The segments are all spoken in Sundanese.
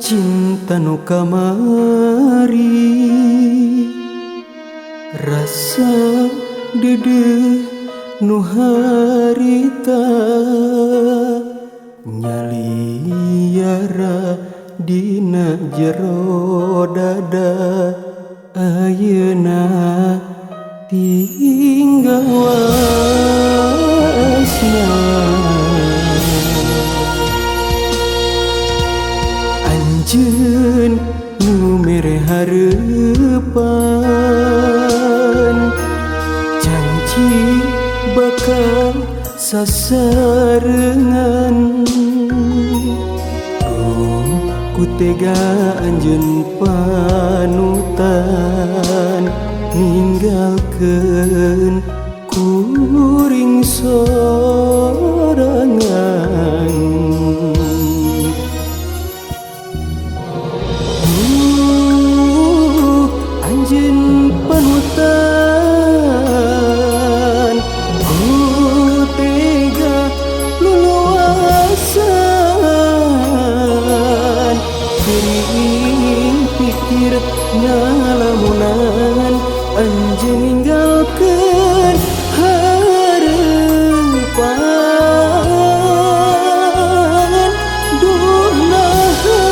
Cinta nu kamari rasa deudeuh nu harita nyaliara dina jero dada ayeuna tinggal wasna. Anjeun nu mere hareupan janji bakal sasarengan. Duh ku tega anjeun panutan ninggalkeun kuring sorangan. Anjeun panutan ku tega luluasan gering pikir ngalamunan anjeun ninggalkeun hareupan. Duh naha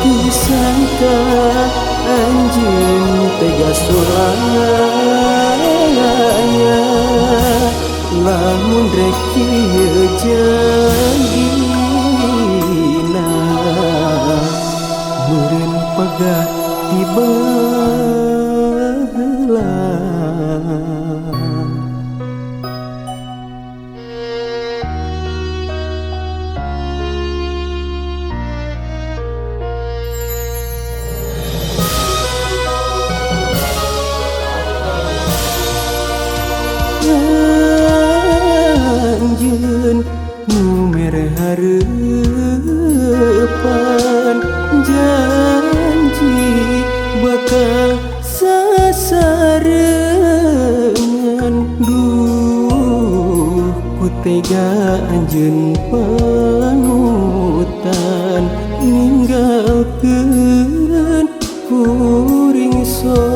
disangka anjeun tega sulaya lamun rek kieu jadina meureun pegah ti baheula. Anjeun nu mere hareupan janji bakal sasarengan. Duh ku tega anjeun panutan ninggalkeun kuring sorangan.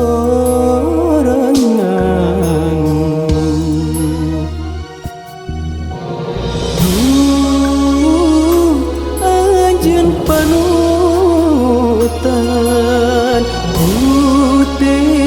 Anjeun panutan ku tega